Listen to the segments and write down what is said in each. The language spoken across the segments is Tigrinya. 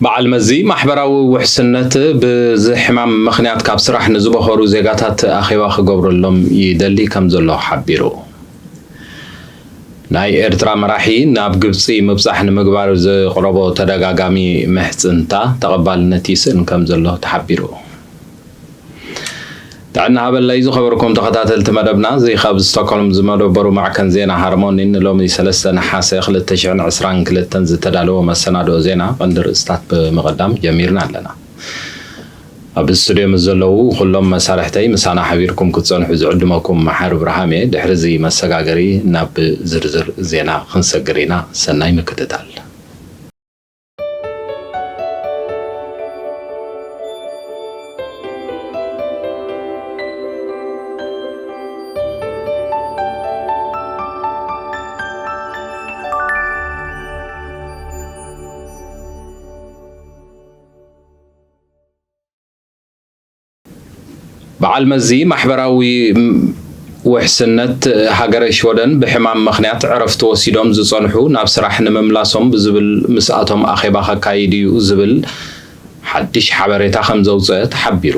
በዓል መዚ ማሕበራዊ ውሕስነት ብዚ ሕማም ምኽንያት ካብ ስራሕ ንዝበኸሩ ዜጋታት ኣኼባ ክገብረሎም ይደሊ ከም ዘሎ ሓቢሩ። ናይ ኤርትራ መራሒ ናብ ግብጺ ምብጻሕ ንምግባር ዘቕረቦ ተደጋጋሚ ምሕጽንታ ተቐባልነት ይስእን ከም ዘሎ ተሓቢሩ። ጥዕና ሃበለይ ዝኸበርኩም ተኸታተልቲ መደብና፣ እዚ ካብ ስቶክሆልም ዝመደበሩ ማዕከን ዜና ሃርሞኒ ንሎሚ ሰለስተ ነሓሰ ክልተ ሽሕን ዕስራን ክልተን ዝተዳለወ መሰናድኦ ዜና ቀንዲ ርእስታት ብምቕዳም ጀሚርና ኣለና። ኣብ ስቱድዮ ምስ ዘለዉ ኩሎም መሳርሕተይ ምሳና ሓቢርኩም ክትጸንሑ ዝዕድመኩም መሓሪ ብርሃም እየ። ድሕሪ እዚ መሰጋገሪ ናብ ዝርዝር ዜና ክንሰግር ኢና። ሰናይ ምክትታል። በዓል መዚ ማሕበራዊ ውሕስነት ሃገረ ሽወደን ብሕማም ምኽንያት ዕረፍቲ ወሲዶም ዝጸንሑ ናብ ስራሕ ንምምላሶም ብዝብል ምስኣቶም ኣኼባ ከካይድ እዩ ዝብል ሓድሽ ሓበሬታ ከም ዘውፅአ ተሓቢሩ።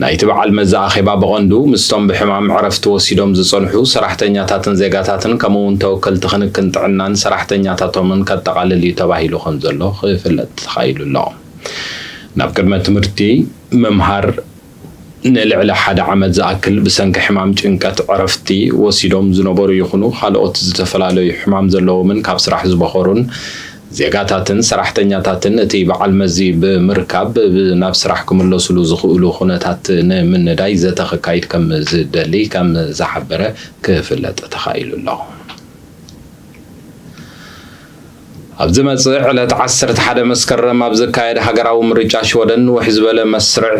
ናይቲ በዓል መዚ ኣኼባ ብቐንዱ ምስቶም ብሕማም ዕረፍቲ ወሲዶም ዝጸንሑ ሰራሕተኛታትን ዜጋታትን ከምኡ እውን ተወከልቲ ክንክን ጥዕናን ሰራሕተኛታቶምን ከጠቓልል እዩ ተባሂሉ ከም ዘሎ ክፍለጥ ተኻኢሉ ኣሎ። ናብ ቅድመ ትምህርቲ ምምሃር ንልዕሊ ሓደ ዓመት ዝኣክል ብሰንኪ ሕማም ጭንቀት ዕረፍቲ ወሲዶም ዝነበሩ ይኹኑ ካልኦት ዝተፈላለዩ ሕማም ዘለዎምን ካብ ስራሕ ዝበኸሩን ዜጋታትን ሰራሕተኛታትን እቲ በዓል መዚ ብምርካብ ናብ ስራሕ ክምለሱሉ ዝኽእሉ ኩነታት ንምንዳይ ዘተ ክካይድ ከም ዝደሊ ከም ዝሓበረ ክፍለጥ ተኻኢሉ ኣሎ። ኣብ ዝመጽእ ዕለት ዓሰርተ ሓደ መስከረም ኣብ ዝካየድ ሃገራዊ ምርጫ ሽወደን ንውሕ ዝበለ መስርዕ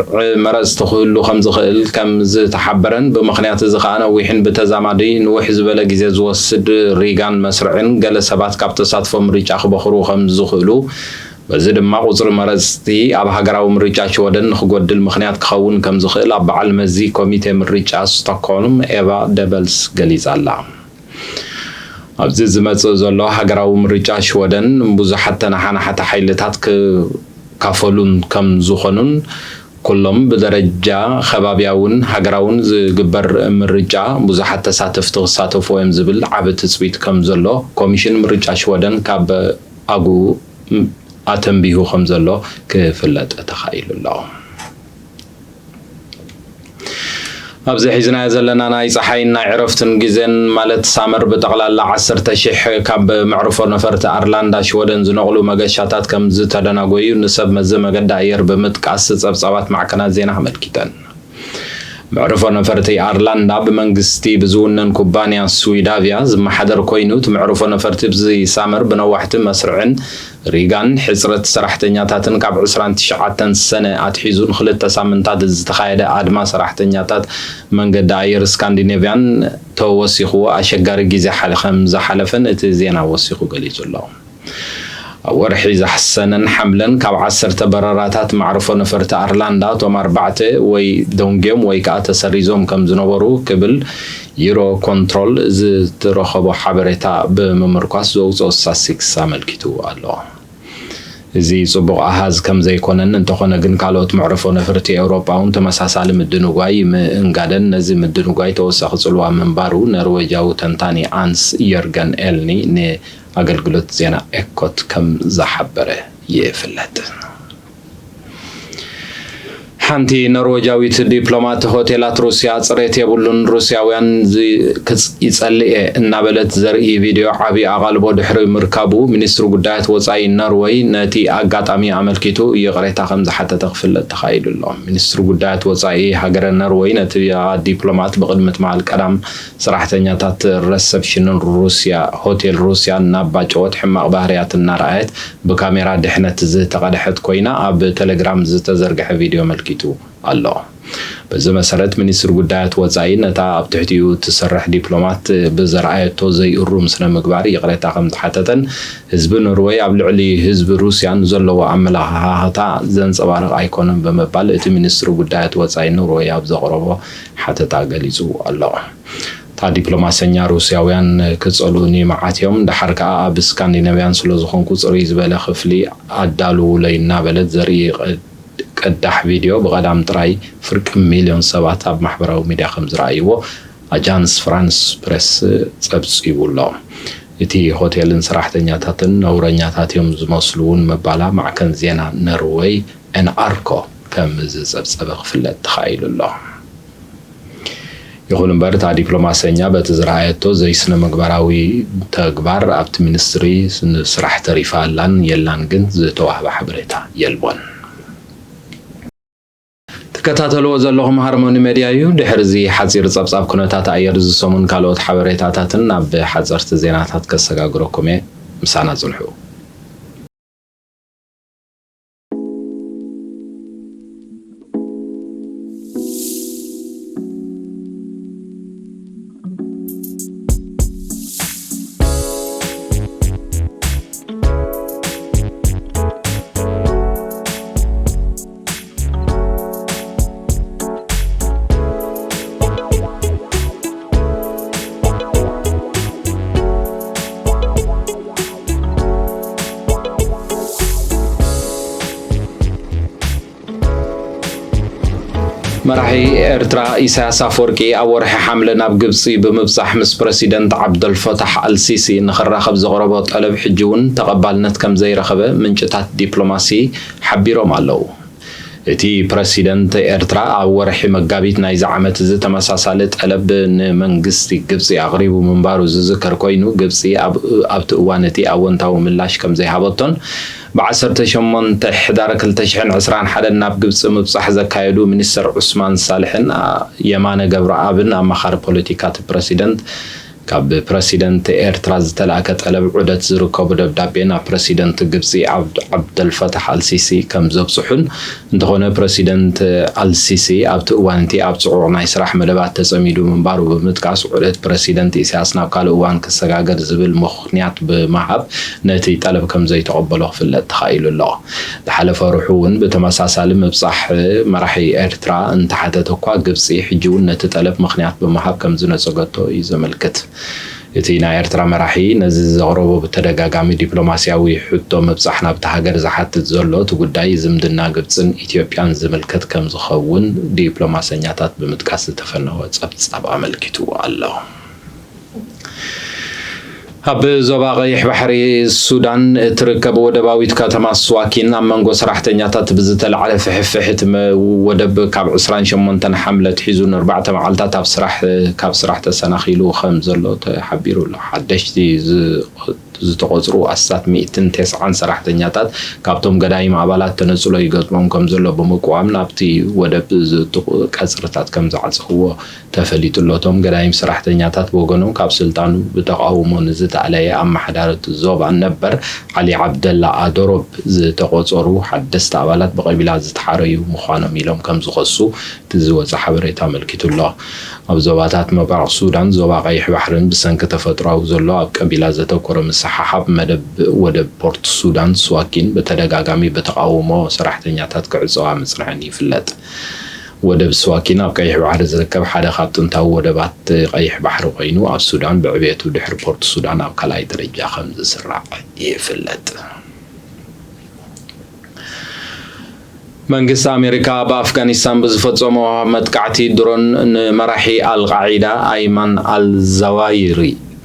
መረጽቲ ክህሉ ከም ዝኽእል ከም ዝተሓበረን ብምኽንያት እዚ ከኣ ነዊሕን ብተዛማዲ ንውሕ ዝበለ ግዜ ዝወስድ ሪጋን መስርዕን ገለ ሰባት ካብ ተሳትፎ ምርጫ ክበኽሩ ከም ዝኽእሉ፣ በዚ ድማ ቁጽሪ መረጽቲ ኣብ ሃገራዊ ምርጫ ሽወደን ንኽጎድል ምኽንያት ክኸውን ከም ዝኽእል ኣብ በዓል መዚ ኮሚቴ ምርጫ ስቶክሆልም ኤቫ ደበልስ ገሊጻ ኣላ። ኣብዚ ዝመጽእ ዘሎ ሃገራዊ ምርጫ ሽወደን ብዙሓት ተነሓናሕቲ ሓይልታት ክካፈሉን ከም ዝኾኑን ኩሎም ብደረጃ ከባብያውን ሃገራውን ዝግበር ምርጫ ብዙሓት ተሳተፍቲ ክሳተፉ እዮም ዝብል ዓቢ ትጽቢት ከም ዘሎ ኮሚሽን ምርጫ ሽወደን ካብ ኣጉኡ ኣተንቢሁ ከም ዘሎ ክፍለጥ ተኻኢሉ ኣሎ። ኣብዚ ሒዝናዮ ዘለና ናይ ጸሓይን ናይ ዕረፍትን ግዜን ማለት ሳመር ብጠቕላላ ዓሰርተ ሽሕ ካብ መዕርፎ ነፈርቲ ኣርላንዳ ሽወደን ዝነቕሉ መገሻታት ከም ዝተደናጎዩ ንሰብ መዚ መገዲ ኣየር ብምጥቃስ ጸብጻባት ማዕከናት ዜና ኣመልኪተን። መዕርፎ ነፈርቲ ኣርላንዳ ብመንግስቲ ብዝውነን ኩባንያ ስዊዳቪያ ዝመሓደር ኮይኑ፣ እቲ መዕርፎ ነፈርቲ ብዚ ሳመር ብነዋሕቲ መስርዕን ሪጋን ሕጽረት ሰራሕተኛታትን ካብ ዕስራን ትሽዓተን ሰነ ኣትሒዙ ንኽልተ ሳምንታት ዝተኻየደ ኣድማ ሰራሕተኛታት መንገዲ ኣየር ስካንዲኔቭያን ተወሲኽዎ ኣሸጋሪ ግዜ ሓ-፣ ከም ዝሓለፈን እቲ ዜና ወሲኹ ገሊጹ ኣሎ። ኣብ ወርሒ ዛሕሰነን ሓምለን ካብ ዓሰርተ በረራታት መዕርፎ ነፈርቲ ኣርላንዳ እቶም ኣርባዕተ ወይ ደንጊዮም ወይ ከኣ ተሰሪዞም ከም ዝነበሩ ክብል ዩሮ ኮንትሮል ዝተረኸቦ ሓበሬታ ብምምርኳስ ዘውፅኦ ስታትስቲክስ ኣመልኪቱ ኣሎ። እዚ ጽቡቕ ኣሃዝ ከም ዘይኮነን፣ እንተኾነ ግን ካልኦት መዕርፎ ነፈርቲ ኤውሮጳ እውን ተመሳሳሊ ምድንጓይ ምእንጋደን ነዚ ምድንጓይ ተወሳኺ ጽልዋ ምንባሩ ነርወጃዊ ተንታኒ ኣንስ የርገን ኤልኒ ንኣገልግሎት ዜና ኤኮት ከም ዝሓበረ ይፍለጥ። ሓንቲ ኖርወጃዊት ዲፕሎማት ሆቴላት ሩስያ ጽሬት የብሉን፣ ሩስያውያን ዚ-፣ ክጽ-፣ ይጸልእ እየ እናበለት ዘርኢ ቪድዮ ዓቢ ኣቓልቦ ድሕሪ ምርካቡ፣ ሚኒስትሪ ጉዳያት ወጻኢ ኖርወይ ነቲ ኣጋጣሚ ኣመልኪቱ ይቕሬታ ከም ዝሓተተ ክፍለጥ ተኻኢሉ ኣሎ። ሚኒስትሪ ጉዳያት ወጻኢ ሃገረ ኖርወይ ነቲ ዲፕሎማት ብቕድሚ ትማል ቀዳም ሰራሕተኛታት ረሰፕሽንን ሩስያ፣ ሆቴል ሩስያን እናባጨወት ሕማቕ ባህርያት እናረኣየት ብካሜራ ድሕነት ዝተቐድሐት ኮይና ኣብ ቴሌግራም ዝተዘርግሐ ቪድዮ ኣመልኪቱ ኣሎ። በዚ መሰረት ሚኒስትሪ ጉዳያት ወጻኢ ነታ ኣብ ትሕቲኡ እትሰርሕ ዲፕሎማት ብዘርኣየቶ ዘይእሩም ስነ ምግባር ይቕሬታ ከም ዝሓተተን ህዝቢ ኖርወይ ኣብ ልዕሊ ህዝቢ ሩስያ ንዘለዎ ኣመለኻኽታ ዘንጸባርቕ ኣይኮነን ብምባል እቲ ሚኒስትሪ ጉዳያት ወጻኢ ኖርወይ ኣብ ዘቕረቦ ሓተታ ገሊጹ ኣሎ። እታ ዲፕሎማሰኛ፣ ሩስያውያን ክጸልኡኒ መዓት እዮም፣ ደሓር ከኣ ኣብ ስካንዲነቭያን ስለ ዝኾንኩ ጽሩይ ዝበለ ክፍሊ ኣዳልዉለይ እናበለት ዘርኢ ቅዳሕ ቪድዮ ብቐዳም ጥራይ ፍርቂ ሚልዮን ሰባት ኣብ ማሕበራዊ ሚድያ ከም ዝረኣይዎ ኣጃንስ ፍራንስ ፕሬስ ጸብጺቡ ኣሎ። እቲ ሆቴልን ሰራሕተኛታትን ነውረኛታት እዮም ዝመስሉ እውን ምባላ ማዕከን ዜና ነርወይ ኤንኣርኮ ከም ዝጸብጸበ ክፍለጥ ተኻኢሉ ኣሎ። ይኹን እምበር፣ እታ ዲፕሎማሰኛ በቲ ዝረኣየቶ ዘይስነ ምግባራዊ ተግባር ኣብቲ ሚኒስትሪ ንስራሕ ተሪፋ ኣላን የላን ግን ዝተዋህበ ሓበሬታ የልቦን። ትከታተልዎ ዘለኹም ሃርሞኒ ሜድያ እዩ። ድሕሪ እዚ ሓጺር ጸብጻብ ኩነታት ኣየር፣ እዚ ሰሙን ካልኦት ሓበሬታታትን ናብ ሓጸርቲ ዜናታት ከሰጋግረኩም እየ። ምሳና ጽንሑ። መራሒ ኤርትራ ኢሳያስ ኣፈወርቂ ኣብ ወርሒ ሓምለ ናብ ግብጺ ብምብጻሕ ምስ ፕረሲደንት ዓብደልፈታሕ ኣልሲሲ ንኽራኸብ ዘቕረቦ ጠለብ ሕጂ እውን ተቐባልነት ከም ዘይረኸበ ምንጭታት ዲፕሎማሲ ሓቢሮም ኣለዉ። እቲ ፕረሲደንት ኤርትራ ኣብ ወርሒ መጋቢት ናይዚ ዓመት እዚ ተመሳሳሊ ጠለብ ንመንግስቲ ግብጺ ኣቕሪቡ ምንባሩ ዝዝከር ኮይኑ፣ ግብጺ ኣብ፣ ኣብቲ እዋን እቲ ኣወንታዊ ምላሽ ከም ዘይሃበቶን፣ ብ ዓሰርተ ሸሞንተ ሕዳር ክልተ ሽሕን ዕስራን ሓደን ናብ ግብጺ ምብጻሕ ዘካየዱ ሚኒስተር ዑስማን ሳልሕን የማነ ገብረኣብን ኣማኻሪ ፖለቲካ እቲ ፕረሲደንት ካብ ፕረሲደንት ኤርትራ ዝተላእከ ጠለብ ዑደት ዝርከቡ ደብዳቤ ናብ ፕረሲደንት ግብጺ ዓብድ-፣ ዓብደልፈታሕ ኣልሲሲ ከም ዘብጽሑን፣ እንተኾነ ፕረሲደንት ኣልሲሲ ኣብቲ እዋን እቲ ኣብ ጽዑቕ ናይ ስራሕ መደባት ተጸሚዱ ምንባሩ ብምጥቃስ፣ ዑደት ፕረሲደንት ኢሳያስ ናብ ካልእ እዋን ክሰጋገር ዝብል ምኽንያት ብምሃብ ነቲ ጠለብ ከም ዘይተቐበሎ ክፍለጥ ተኻኢሉ ኣሎ። ዝሓለፈ ርሑ እውን ብተመሳሳሊ ምብጻሕ መራሒ ኤርትራ እንተሓተተ እኳ፣ ግብጺ ሕጂ እውን ነቲ ጠለብ ምኽንያት ብምሃብ ከም ዝነጸገቶ እዩ ዘመልክት። እቲ ናይ ኤርትራ መራሒ ነዚ ዘቕረቦ ብተደጋጋሚ ዲፕሎማስያዊ ሕቶ ምብጻሕ ናብታ ሃገር ዝሓትት ዘሎ፣ እቲ ጉዳይ ዝምድና ግብጽን ኢትዮጵያን ዝምልከት ከም ዝኸውን ዲፕሎማሰኛታት ብምጥቃስ ዝተፈነወ ጸብጻብ ኣመልኪቱ ኣሎ። ኣብ ዞባ ቀይሕ ባሕሪ ሱዳን እትርከብ ወደባዊት ከተማ ስዋኪን ኣብ መንጎ ሰራሕተኛታት ብዝተላዕለ ፍሕፍሕ እቲ መ-፣ ወደብ ካብ ዕስራን ሸሞንተን ሓምለ ኣትሒዙ ንኣርባዕተ መዓልታት ኣብ ስራሕ፣ ካብ ስራሕ ተሰናኺሉ ከም ዘሎ ተሓቢሩ ኣሎ። ሓደሽቲ ዝ-፣ ዝተቖጽሩ ኣስታት ሚእትን ተስዓን ሰራሕተኛታት ካብቶም ገዳይም ኣባላት ተነጽሎ ይገጥሞም ከም ዘሎ ብምቅዋም ናብቲ ወደብ ዝእትኹ ቀጽርታት ከም ዝዓጽኽዎ ተፈሊጡ ኣሎ። እቶም ገዳይም ሰራሕተኛታት ብወገኖም ካብ ስልጣኑ ብተቓውሞ ንዝተኣለየ ኣመሓዳሪ እቲ ዞባ ነበር ዓሊ ዓብደላ ኣዶሮብ ዝተቖጸሩ ሓደስቲ ኣባላት ብቐቢላ ዝተሓረዩ ምዃኖም ኢሎም ከም ዝኸሱ እቲ ዝወጸ ሓበሬታ ኣመልኪቱ ኣሎ። ኣብ ዞባታት ምብራቕ ሱዳን፣ ዞባ ቀይሕ ባሕርን ብሰንኪ ተፈጥሮኣዊ ዘሎ ኣብ ቀቢላ ዘተኮረ ምስሕሓብ መደብ ወደብ ፖርት ሱዳን ስዋኪን ብተደጋጋሚ ብተቓውሞ ሰራሕተኛታት ክዕጸዋ ምጽንሐን ይፍለጥ። ወደብ ስዋኪን ኣብ ቀይሕ ባሕሪ ዝርከብ ሓደ ካብ ጥንታዊ ወደባት ቀይሕ ባሕሪ ኮይኑ፣ ኣብ ሱዳን ብዕቤቱ ድሕሪ ፖርት ሱዳን ኣብ ካልኣይ ደረጃ ከም ዝስራዕ ይፍለጥ። መንግስቲ ኣሜሪካ ኣብ ኣፍጋኒስታን ብዝፈጸሞ መጥቃዕቲ ድሮን ንመራሒ ኣልቃዒዳ ኣይማን ኣልዛዋይሪ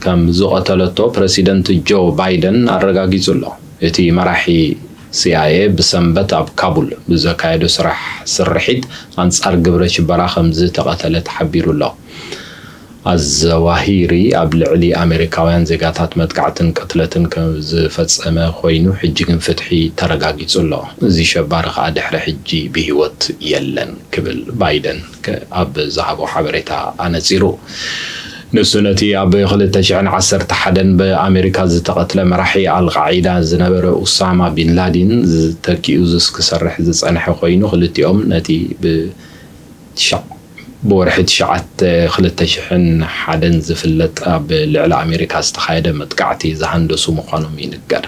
ከም ዝቐተለቶ ፕረሲደንት ጆ ባይደን ኣረጋጊጹ ኣሎ። እቲ መራሒ ሲኣይኤ ብሰንበት ኣብ ካቡል ብዘካየዶ ስራሕ ስርሒት ኣንጻር ግብረ ሽበራ ከም ዝተቐተለ ተሓቢሩ ኣሎ። ኣዘዋሂሪ ኣብ ልዕሊ ኣሜሪካውያን ዜጋታት መጥቃዕትን ቅትለትን ከም ዝፈጸመ ኮይኑ፣ ሕጂ ግን ፍትሒ ተረጋጊጹ ኣሎ። እዚ ሸባሪ ከኣ ድሕሪ ሕጂ ብህይወት የለን ክብል ባይደን ከ-፣ ኣብ ዝሃቦ ሓበሬታ ኣነጺሩ። ንሱ ነቲ ኣብ ክልተ ሽሕን ዓሰርተ ሓደን ብኣሜሪካ ዝተቐትለ መራሒ ኣልቃዒዳ ዝነበረ ኡሳማ ቢን ላዲን ዝተኪኡ ዝስ-፣ ክሰርሕ ዝጸንሐ ኮይኑ፣ ክልቲኦም ነቲ ብ-፣ ትሽዓ-፣ ብወርሒ ትሽዓተ ክልተ ሽሕን ሓደን ዝፍለጥ ኣብ ልዕሊ ኣሜሪካ ዝተኻየደ መጥቃዕቲ ዝሃንደሱ ምዃኖም ይንገር።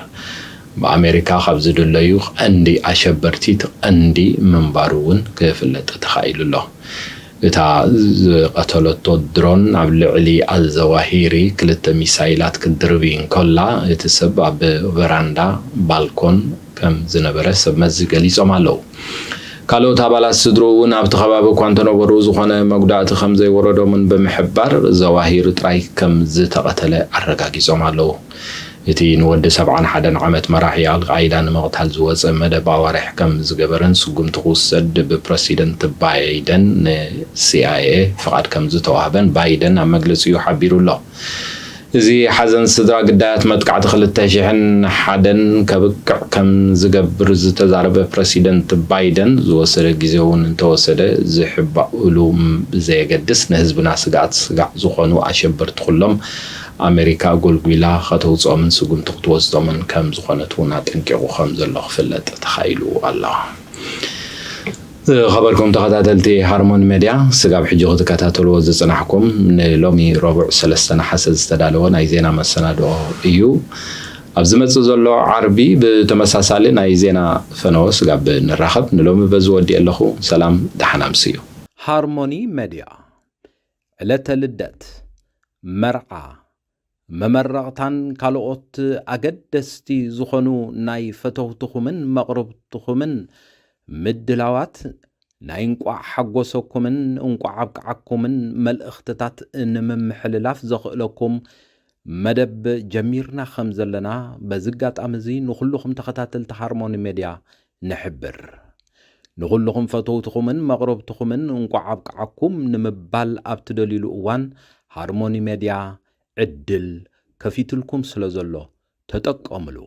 ብኣሜሪካ ካብ ዝድለዩ ቀንዲ ኣሸበርቲ እቲ ቀንዲ ምንባሩ እውን ክፍለጥ ተኻኢሉ ኣሎ። እታ ዝቐተለቶ ድሮን ኣብ ልዕሊ ኣልዘዋሂሪ ክልተ ሚሳይላት ክትድርቢ እንከላ፣ እቲ ሰብ ኣብ ቨራንዳ፣ ባልኮን፣ ከም ዝነበረ ሰብ መዚ ገሊጾም ኣለዉ። ካልኦት ኣባላት ስድርኡ እውን ኣብቲ ከባቢ እኳ እንተነበሩ፣ ዝኾነ መጉዳእቲ ከም ዘይወረዶምን ብምሕባር፣ ዘዋሂሪ ጥራይ ከም ዝተቐተለ ኣረጋጊጾም ኣለዉ። እቲ ንወዲ ሰብዓን ሓደን ዓመት መራሒ ኣልቃይዳ ንምቕታል ዝወጸ መደብ ኣዋርሕ ከም ዝገበረን ስጉምቲ ክውሰድ ብፕረሲደንት ባይደን ንሲኣይኤ ፍቓድ ከም ዝተዋህበን ባይደን ኣብ መግለጺኡ ሓቢሩ ኣሎ። እዚ ሓዘን ስድራ ግዳያት መጥቃዕቲ ክልተ ሽሕን ሓደን ከብቅዕ ከም ዝገብር ዝተዛረበ ፕረሲደንት ባይደን፣ ዝወሰደ ግዜ እውን እንተወሰደ ዝሕባእሉ ብዘየገድስ ንህዝብና ስግኣት ስጋዕ ዝኾኑ ኣሸበርቲ ኩሎም ኣሜሪካ ጎልጒላ ከተውፅኦምን ስጉምቲ ክትወስዶምን ከም ዝኾነት እውን ኣጠንቂቑ ከም ዘሎ ክፍለጥ ተኻኢሉ ኣሎ። ዝኸበርኩም ተኸታተልቲ ሃርሞኒ ሜድያ፣ ስጋብ ሕጂ ክትከታተልዎ ዝጽናሕኩም ንሎሚ ረቡዕ ሰለስተ ነሓሰ ዝተዳለወ ናይ ዜና መሰናድኦ እዩ። ኣብ ዝመጽእ ዘሎ ዓርቢ ብተመሳሳሊ ናይ ዜና ፈነወ ስጋብ ንራኸብ፣ ንሎሚ በዚ ወዲእ ኣለኹ። ሰላም፣ ደሓን ኣምስዩ። ሃርሞኒ ሜድያ፣ ዕለተ ልደት፣ መርዓ፣ መመረቕታን ካልኦት ኣገደስቲ ዝኾኑ ናይ ፈተውትኹምን መቕርብትኹምን ምድላዋት ናይ እንቋዕ ሓጎሰኩምን እንቋዕ ኣብቅዓኩምን መልእኽትታት ንምምሕልላፍ ዘኽእለኩም መደብ ጀሚርና ከም ዘለና በዚ ኣጋጣሚ እዚ ንኹልኹም ተኸታተልቲ ሃርሞኒ ሜድያ ንሕብር። ንኹልኹም ፈተውትኹምን መቕረብትኹምን እንቋዕ ኣብቅዓኩም ንምባል ኣብ ትደልዩሉ እዋን ሃርሞኒ ሜድያ ዕድል ከፊትልኩም ስለ ዘሎ ተጠቀምሉ።